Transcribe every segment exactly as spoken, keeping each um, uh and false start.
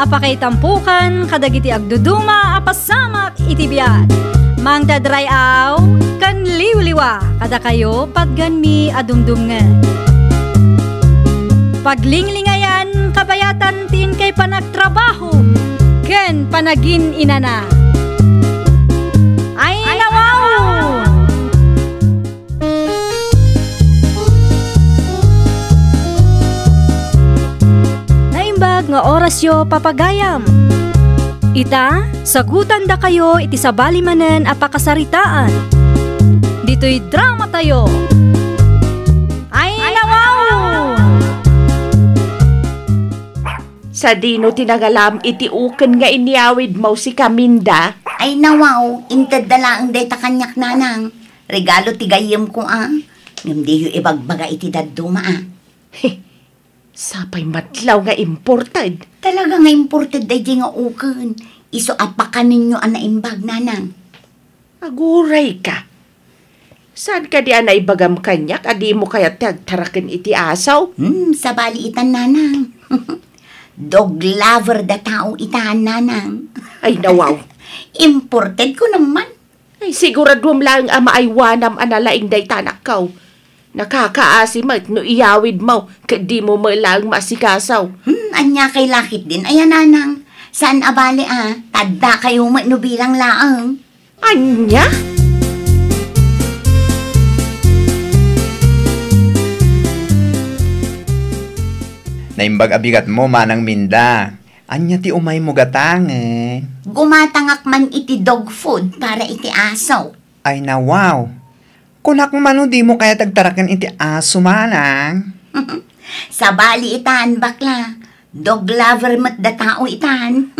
Pakaitampukan kadagiti agduduma a pasamak iti biag. Mangted ray-aw ken liwliwa kadakayo patganmi a dumdumngeg. Paglinglingayan kabayatan ti inkay panagtrabaho ken panagin-inana. Ay, nawaw! Naimbag nga orasyo, papagayam. Ita, sagutandakayo iti sabali manen a pakasaritaan. Ditoy dramatayo. Ay, nawaw! Sadino ti nangalaam iti uken nga inyawidmo, sika, Minda? Ay, nawaw, intedda laeng dayta kaniak, nanang. Regalo ti gayyemko, a. Ngem diyo ibagbaga iti dadduma, a. Sapay matlaw nga imported. Talaga nga imported daydi nga uken. Isu a pakanenyo a naimbag, nanang. Aguray ka. Saan kadi a naibagam kaniak a dimo kayat ti agtaraken iti aso? Hmm, sabali itan, nanang. Dog lover da tao itan, nanang. Ay, nawaw. Imported ko naman. Ay, siguraduam laeng a maaywanam a nalaing dayta, anakko. Nakakaasi met no iyawidmo ket dimo met laeng maasikaso. Hmm, ania kay lakit din aya, nanang? Saan a bale, a, tadda kayo met no bilang laeng. Ania? Naimbag a bigatmo, Manang Minda. Ania ti umaymo gatangen? Gumatangak man iti dog food para iti aso. Ay, nawaw. Kunak man no dimo kayat agtaraken iti aso, manang. Sabali itan, bakla. Dog lover met da tao itan.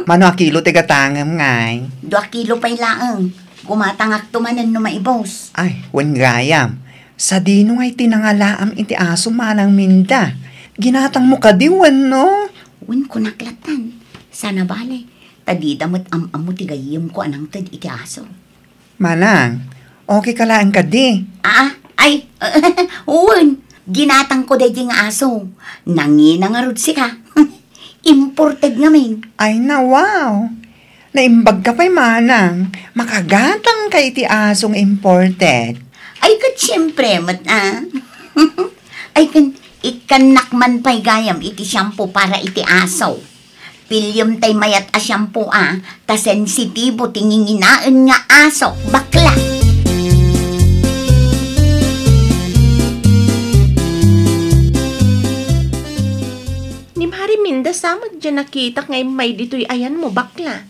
Mano a kilo ti gatangem, ngay? Dua kilo pay laeng. Gumatangakto manen no maibos. Ay, wen gayam. Sadino ngay ti nangalaam iti aso, Manang Minda? Ginatangmo kadi wenno? Wen, kunak lattan. Saan a bale, ta dida met am-ammo ti gayyemko a nangted iti aso. Manang, okay ka laeng kadi? Ah, ay, wen, ginatangko daydi nga aso. Nangina ngarud, sika. Imported ngamin. Ay, nawaw. Naimbag ka pay, manang. Makagatang ka iti aso nga imported. Ay, ket siempre met, a. Ay, ken, ikkannak man pay gayam iti shampoo para iti aso. Piliem tay mayat a shampoo, a, ta sensitibo ti nginginaen nga aso, bakla. Ni Mari Minda, sa met diay nakitak nga immay ditoy ayanmo, bakla?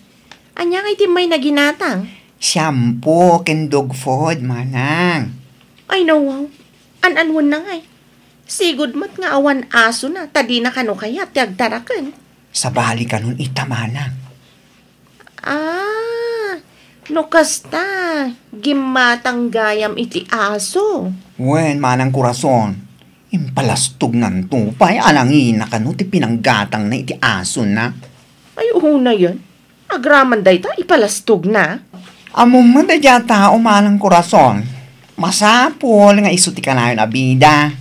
Ania ngay ti immay na ginatang? Shampoo ken dog food, manang. Ay, nawaw. An-anwen na ngay. Sigud met nga awan asona, ta dina kano kayat ti agtaraken. Sabali kanon ita, manang. Ah, no kasta, gimmatang gayam iti aso. Wen, manang Corazon, impalastognanto pay a nangina kano ti pinanggatangna iti asona. Ay, unayen. Agraman dayta, ipalastogna. Ammom met daydiay a tao, Manang Corazon. Masapul nga isu ti kanayon a bida.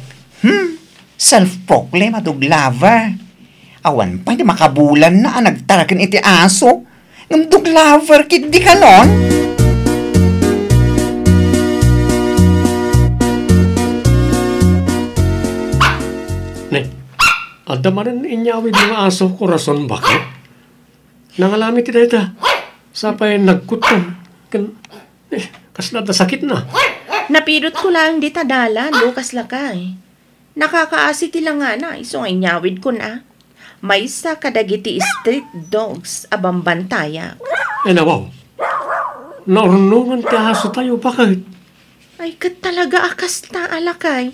Hmm, self-proclaim a dog lover. Awan pay ti makabulanna a nagtaraken iti aso. Ngem dog lover ketdi kanon? Ne, adda manen inyawidmo nga aso, Corazon, baket? Nangalami ti dayta. Sapay nagkutton. Ken, eh, kasla adda sakitna. Napidotko laeng dita dalan, Lucas, lakay. Nakakaasi ti langana, isu nga inyawidkon a. Maysa kadagiti street dogs a bambantayak. Ay, nawaw. Naurnongan ti asotayo, baket? Ay, ket talaga a kasta a lakay.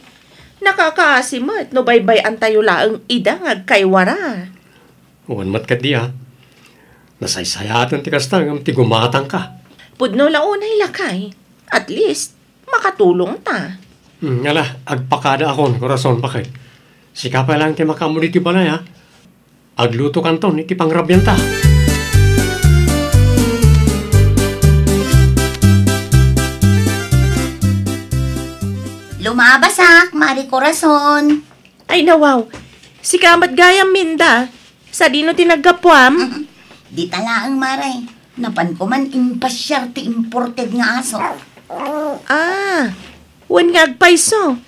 Nakakaasi met no baybay-antayo laeng ida nga agkaywara. Wen met ketdi a. Nasaysayaten ti kasta ngem ti gumatangka. Pudno la unay lakay. At least, makatulongta. Hmm, ala, agpakada akon, Corazon, baket? Sika pay laeng ti makaammo ditoy balay, a. Aglutokanton iti pangrabianta. Lumabasak, Mari Corazon. Ay, nawaw. Sika met gayam, Minda. Sadino ti naggapuam? Dita laeng, Mare. Napanko man impasiar ti imported nga aso. Ah, wen nga agpayso.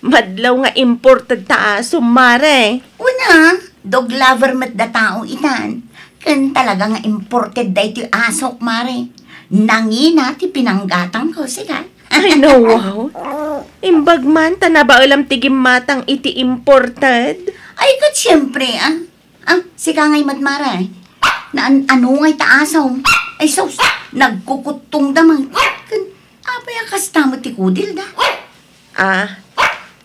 Madlaw nga imported ta aso, Mare. Wen a, dog lover met da tao itan. Ken talaga nga imported daytoy asok, Mare. Nangina ti pinanggatangko, sika. Ay, no, wow. Imbag man ta nabaelam ti gimmatang iti imported. Ay, ket siempre, ah. Ah, sika ngay met, Mare. Naan-ano ngay ta asom? Ay, sus, nagkukuttong da man. Ken, apay a kasta met ti kudil da? Ah,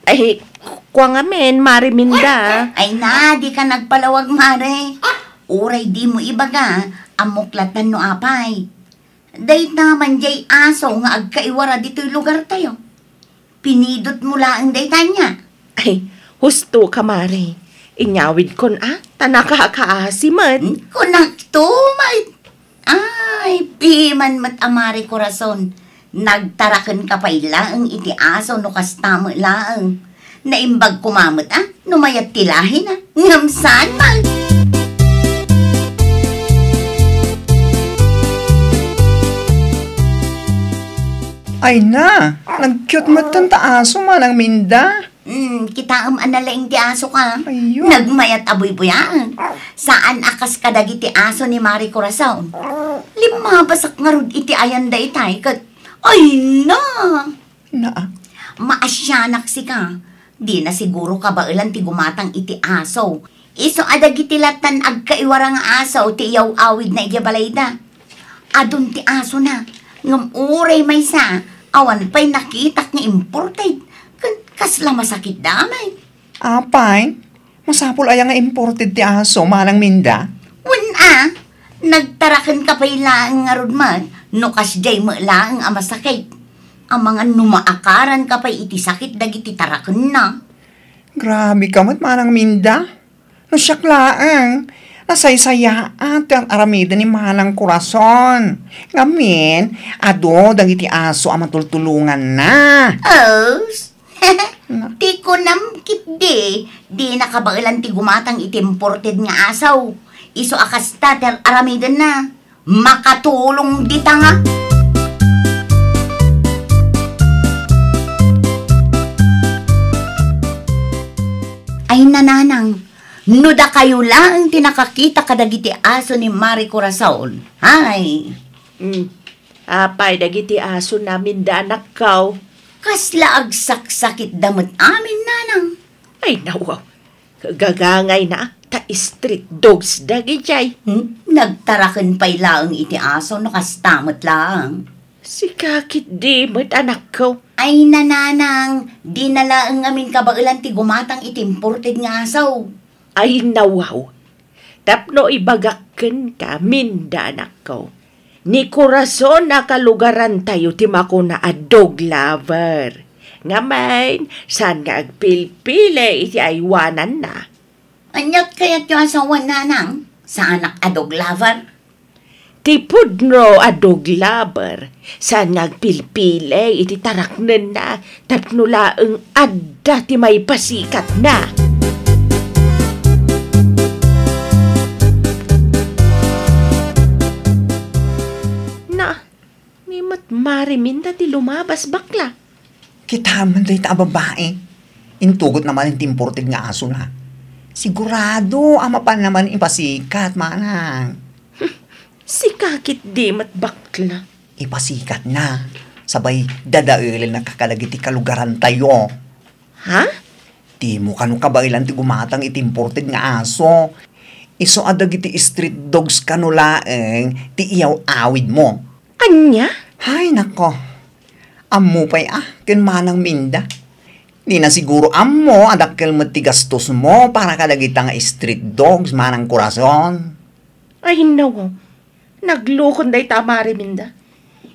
ay, ku-, kua ngamin, Mare Minda. Ay na, di ka nagpalawag, Mare. Uray di mo ibaga, ammok latta no apay. Dayta man jay aso nga agkaiwara ditoy lugar tayo. Pinidot mo laeng dayta nia. Ay, husto ka, Mare. Inyawidkon a, ta nakakaasi met. Hmm, kunak to, may-, ay, piman met a Mare Corazon. Nagtaraken ka pay laeng iti aso no kasta met laeng. Naimbag koma met a, no mayat ti lahina. Ngem saan man. Ay na, nag-cute met ta aso, Manang Minda. Hmm, kitaem a nalaing ti aso ka. Ayun. Nagmayat a buybuyaen. Saan a kas kadagiti aso ni Mare Corazon. Limmabasak ngarud iti ayan daytay ket, ay na! Naa. Maasianak sika. Dina siguro kabaelan ti gumatang iti aso. Isu a dagiti lattan agkaiwara nga aso ti iyaw-awidna idiay balayda. Adun ti asona, ngem uray maysa, awan pay nakitak nga imported. Ken kasla masakit damay. Apay, masapul aya nga imported ti aso, Manang Minda? Wen a, nagtaraken ka pay laeng ngarud met, no kasdiay met laeng a masakit. Amangan no maakaran ka pay iti sakit dagiti tarakenna. Grabe ka met, Manang Minda. No siak laeng, nasaysayaat ti ar-aramiden ni Manang Corazon. Ngamin, adu dagiti aso a matultulonganna. Os? Na- Ti kunam ketdi, dina kabaelan ti gumatang iti imported nga aso. Isu a kasta ti ar-aramidenna. Makatulong dita nga. Ay, nanang, no dakayo laeng ti nakakita kadagiti aso ni Mare Corazon. Ay. Hmm. Apay dagiti aso na, Minda, anakko? Kasla agsaksakitda met amin, nanang. Ay, nawaw. Gagangayna, ta street dogs dagijay. Hmm? Nagtaraken pay laeng iti aso no kasta met laeng. Sika ketdi met, anakko. Ay, nanang, dina laeng ngamin kabaelan ti gumatang iti imported nga aso. Ay, nawaw. Tapno ibagak kenka, Minda, anakko. Ni Corazon a kalugarantayo ti makuna a dog lover. Ngamin, saan nga agpilpili iti aywananna? Ania kayatyo a sawen, nanang? Saanak a dog lover? Ti pudno a dog lover, saan nga agpilpili iti taraknenna tapno laeng adda ti maipasikatna. Na, ni met Mare Minda ti lumabas, bakla. Kitaem man dayta a babai. Intugotna man ti imported nga asona. Sigurado a mapanna man ipasikat, manang. Sika ketdi met, bakla. Ipasikatna. Sabay dadaelenna kadagiti kalugarantayo. Ha? Dimo kano kabaelan ti gumatang iti imported nga aso. Isu a dagiti street dogs kano laeng ti iyaw-awidmo. Ania? Hay, nako. Ammo pay a, ken Manang Minda. Dina siguro ammo a dakkel met ti gastosmo para kadagita nga street dogs, Manang Corazon. Ay, nawaw. Naglukon dayta a Mare Minda.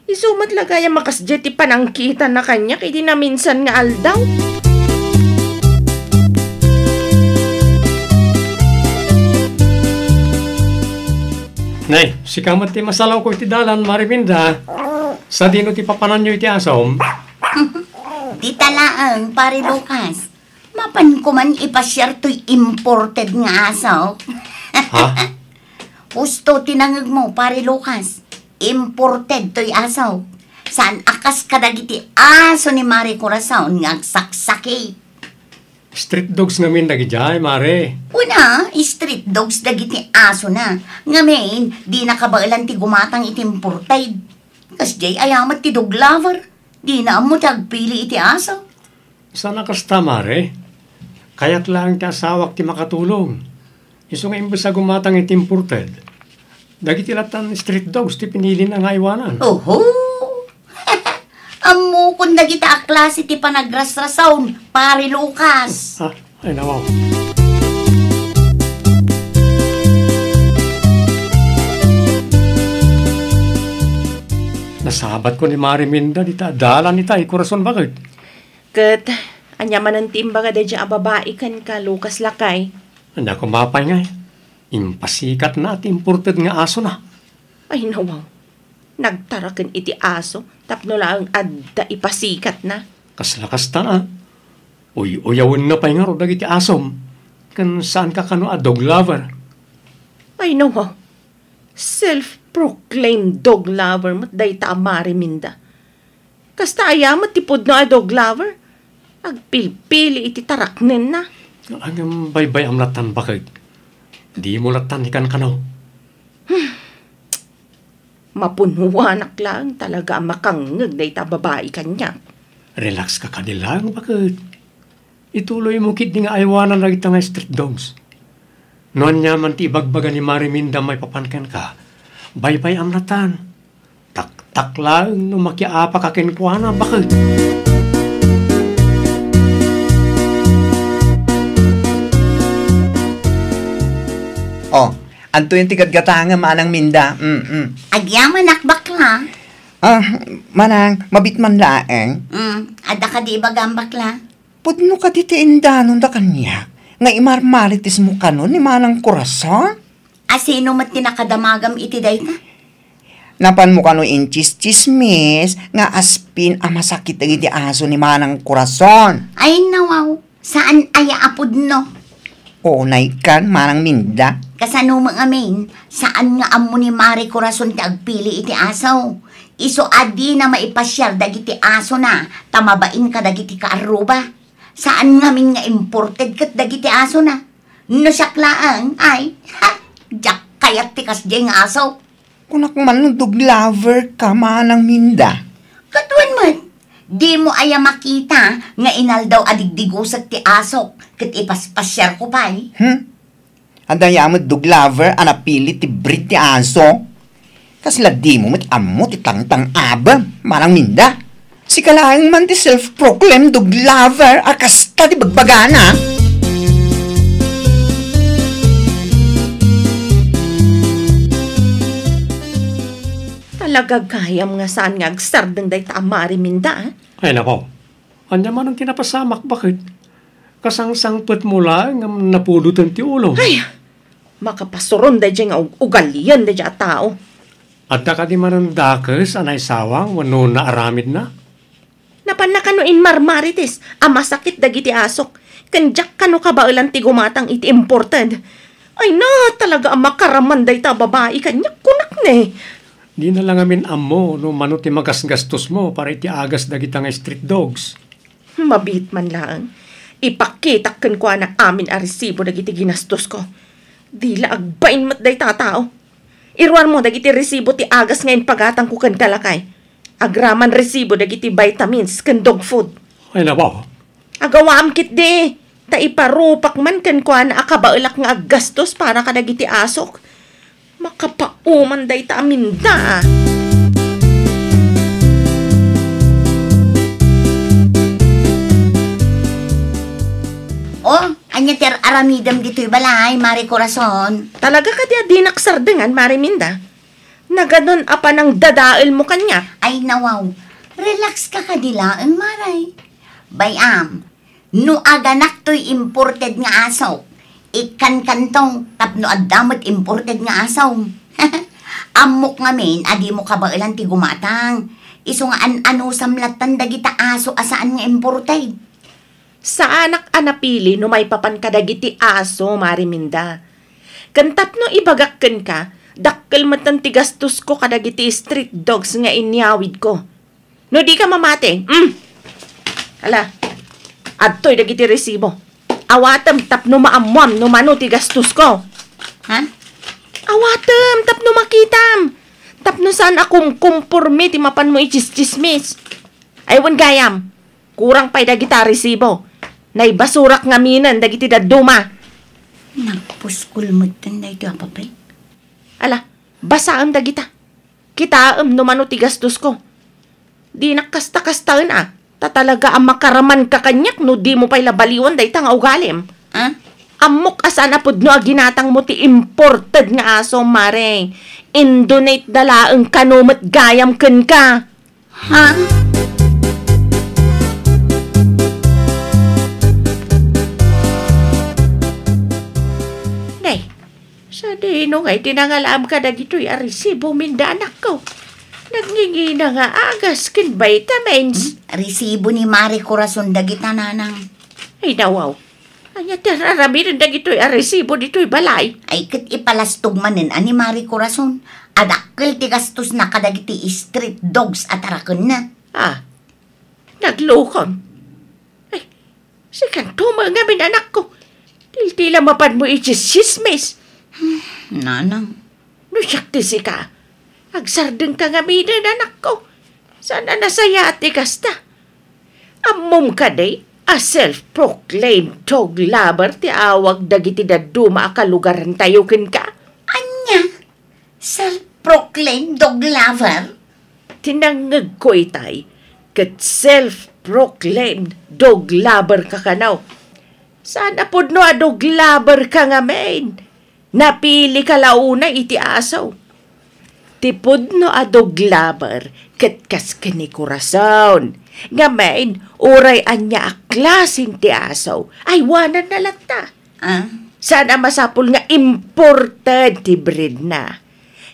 Isu met la gayam a kasdiay ti panangkitanna kaniak iti naminsan nga aldaw. Nay, sika met ti masalawko iti dalan, Mare Minda. Sadino ti papananyo iti asom? Dita laeng, Pare Lucas. Mapanko man ipasiar toy imported nga aso. Ha? Husto ti nangegmo, Pare Lucas. Imported toy aso. Saan a kas kadagiti aso ni Mare Corazon nga agsaksakit. Street dogs ngamin dagidiay, Mare. Una, street dogs dagiti asona. Ngamin, dina kabaelan ti gumatang iti imported. Kasdiay aya met ti dog lover. Dina ammo ti agpili iti aso. Saan a kasta, Mare. Kayat laeng ti asawak ti makatulong. Isu nga imbes a gumatang iti imported, dagiti latan street dogs ti pinilina nga aywanan. Oho! Ammokon dagita a klase ti panagrasrasaon, Pare Lucas. Ah, ay, nawaw. Nasabat ko ni Mare Minda dita dalan ita, ay, Corazon, baket. Ket, ania manen ti imbaga daydiay a babai kenka, Lucas, lakay? Ania koma pay ngay? Impasikatna ti imported nga asona. Ay, nawaw. Nagtaraken iti aso tapno laeng adda ipasikatna. Kasla kasta a. Uy-uyawenna pay ngarud dagiti asom. Ken saanka kano a dog lover. Ay, nawaw. Self-proclaimed dog lover met dayta a Mare Minda. Kasta aya met ti pudno a dog lover? Agpilpili iti taraknenna. Ngem baybay-am lattan, baket. Dimo lattan ikankano. Mapunuanak laeng talaga a makangngeg dayta a babai kaniak. Relax ka kadi laeng, baket. Ituloymo ketdi nga aywanan dagita nga street dogs. No ania man ti ibagbaga ni Mare Minda maipapan kenka, baybay-am lattan. Taktak laeng no makiapaka kenkuana, baket. Oh, antoyen ti gatgatangem, Manang Minda? Mm, mm. Agyamanak, bakla. Ah, Manang, mabiit man laeng. Mm, adda kadi ibagam, bakla? Pudno kadi ti indanonda kaniak nga imarmarites mo kano ni Manang Corazon? A sino met ti nakadamagam iti dayta? Napanmo kano intsistsismis nga aspin a masakit dagiti aso ni Manang Corazon? Ay, nawaw. Saan aya a pudno? Unaykan, Manang Minda. Kasano met ngamin, saan nga ammo ni Mare Corazon ti agpili iti aso? Isu a dina maipasiar dagiti asona ta mabain kadagiti kaarruba. Saan ngamin nga imported ket dagiti asona. No siak laeng, ay, ha, diak kayat ti kasdiay nga aso. Kunak man no dog lover ka, Manang Minda. Ket wen met, dimo aya makita nga inaldaw a digdigusek ti asok ket ipaspasiarko pay? Hmm? Adda aya met dog lover a napili ti breed ti aso? Kasla dimo met ammo ti tangtang-abem, Manang Minda? Sika laeng man ti self-proclaimed dog lover a kasta ti bagbagana. Talaga gayam nga saan nga agsardeng dayta a Mare Minda, a? Ay, nako. Ania manen ti napasamak, baket? Kasangsangpetmo laeng ngem napudoten ti ulom. Ay, makapasuron daydiay nga ug-, ugalian daydiay a tao. Adda kadi manen dakes a naisawang wenno naaramidna? Napanna kano inmarmarites a masakit dagiti asok, ken diak kano kabaelan ti gumatang iti imported. Ay na, talaga a makaraman dayta a babai kaniak, kunak ne. Dina la ngamin ammo no mano ti magasgastosmo para iti agas dagita nga street dogs. Mabiit man laeng. Ipakitak kenkuana amin a resibo dagiti ginastosko. Di la agbain met dayta a tao. Iruarmo dagiti resibo ti agas nga impagatangko kenka, lakay. Agraman resibo dagiti vitamins ken dog food. Ay, nako. Agawaam ketdi, ta iparupak man kenkuana a kabaelak nga aggastos para kadagiti asok. Makapauman dayta a Minda, a. Oh, ania ti ar-aramidem ditoy balay, Mare Corazon? Talaga kadi a dinak sardengan, Mare Minda? Naganon a panangdadaelmo kaniak? Ay, nawaw. Relax ka kadi laeng, Mare. Bay-am, no aganak toy imported nga aso, ikkankanto tapno adda met imported nga aso. Ammok ngamin a dimo kabaelan ti gumatang. Isu nga an-anusam lattan dagita aso a saan nga imported. Saanak a napili no maipapan kadagiti aso, Mare Minda. Ken tapno ibagak kenka, dakkel metten ti gastosko kadagiti street dogs nga inyawidko. No dika mamati, mm. Ala, adtoy dagiti resibo. Awatem tapno maammuam no mano ti gastosko. Ha? Awatem tapno makitam. Tapno saan a kumkumporme ti mapanmo itsistsismis. Ay, wen gayam. Kurang pay dagita resibo. Naibasurak ngaminen dagiti dadduma. Nagpuskol metten daytoy a papel. Ala, basaem dagita. Kitaem no mano ti gastosko. Dinak kasta-kastaen a. Ta talaga a makaramanka kaniak no dimo pay la baliwan dayta nga ugalim. Ah? Ammok a saan a pudno a ginatangmo ti imported nga aso, Mare. Indonate da laeng kano met gayam kenka. Ha? Nay, sadino ngay ti nangalaam kadagitoy a resibo, Minda, anakko? Nagngingina nga agas ken vitamins. Hmm? Resibo ni Mare Corazon dagita, nanang. Ay, nawaw. Ania ti ar-aramiden dagitoy a resibo ditoy balay? Ay, ket ipalastog manen a ni Mare Corazon. Adakkel ti gastosna kadagiti street dogs a tarakenna. Ah, naglukon. Ay, sikanto met ngamin, anakko. Tiltila mapanmo itsismismis. Nanang. No siak ti sika, agsardengka ngaminen, anakko. Saan a nasayaat ti kasta. Ammom kadi a self-proclaimed dog lover ti awag dagiti dadduma a kalugarantayo kenka? Ania? Self-proclaimed dog lover? Ti nangngegko itay, ket self-proclaimed dog lover ka kano. Saan a pudno a dog lover ka ngamin. Napili ka la unay iti aso. Ti pudno a dog lover ket kas ken ni Corazon. Ngamin, uray ania a klasen ti aso, aywananna latta. Ah? Saan a masapul nga imported ti breedna.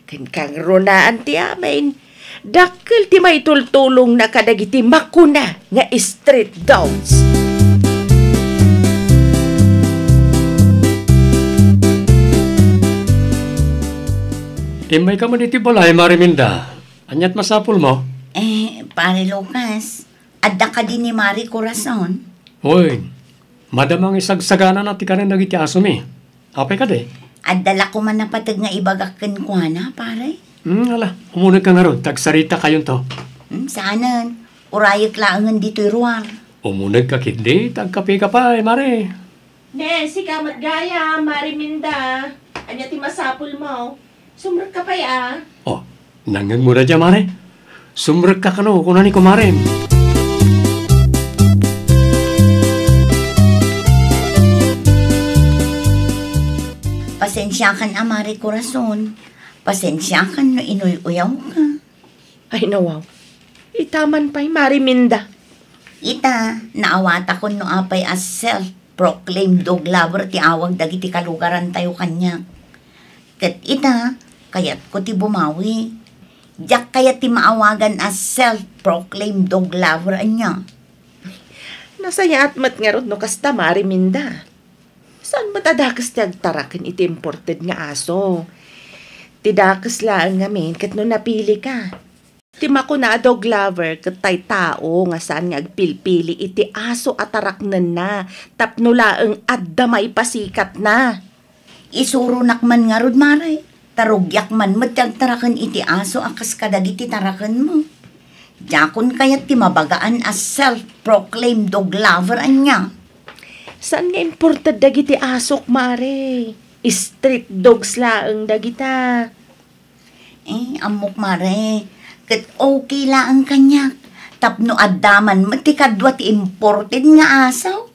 Ken kangrunaan ti amin, dakkel ti maitultulongna kadagiti makuna nga street dogs. Immayka man iti balay, Mare Minda. Ania't masapulmo? Eh, Pare Lucas, adda kadi ni Mare Corazon? Uy, madama nga isagsaganana ti kanen dagiti asomi. Apay kadi? Adda la koma napateg nga ibagak kenkuana, pare. Hmm, ala, umunegka ngarud, ta agsaritakayon. Hmm, saanen. Urayek laengen ditoy ruar. Umunegka ketdi, ta agkapeka pay, Mare. Ne, sika met gayam, Mare Minda. Ania ti masapulmo? Sumrekka pay a. Oh, nangngegmo da dia, Mare? Sumrekka kano, kuna ni kumarem. Pasensiakan a, Mare Corazon. Pasensiakan no inuy-uyawka. Ay, nawaw. Ita man pay, Mare Minda. Ita, naawatakon no apay a self-proclaimed dog lover ti awag dagiti kalugarantayo kaniak. Ket ita, kayatko ti bumawi. Diak kayat ti maawagan a self-proclaimed dog lover, ania. Nasayaat met ngarud no kasta, Mare Minda. Saan met a dakes ti agtaraken iti imported nga aso? Ti dakes laeng ngamin ket no napilika. Ti makuna a dog lover ket tay tao nga saan nga agpilpili iti aso a taraknenna tapno laeng adda maipasikatna. Isuronak man ngarud, Mare, ta rugiak man met ti agtaraken iti aso a kas kadagiti tarakenmo. Diakon kayat ti mabagaan a self-proclaimed dog lover, ania. Saan nga imported dagiti asok, Mare. Street dogs laeng dagita. Eh, ammok, Mare. Ket okay laeng kaniak. Tapno adda man met ti kadua ti imported nga aso.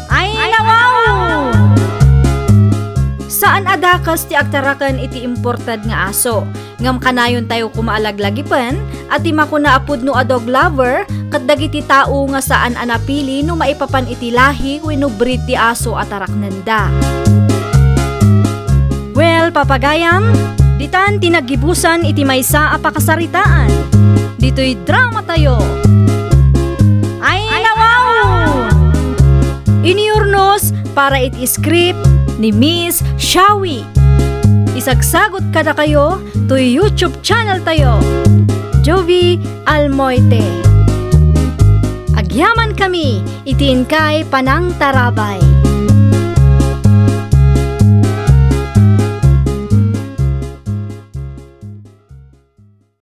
Ay, nawaw! Saan a dakes ti agtaraken iti imported nga aso. Ngem kanayontayo koma a laglagipen a ti makuna a pudno a dog lover ket dagiti tao nga saan a napili no maipapan iti lahi wenno breed ti aso a taraknenda. Well, papagayam, ditan ti naggibusan iti maysa a pakasaritaan. Ditoy dramatayo. Ay, nawaw! para iti script ni Miss Shawi. Isagsagut kadakayo toy YouTube channel tayo, Jovie Almoite. Agyaman kami iti inkay panangtarabay.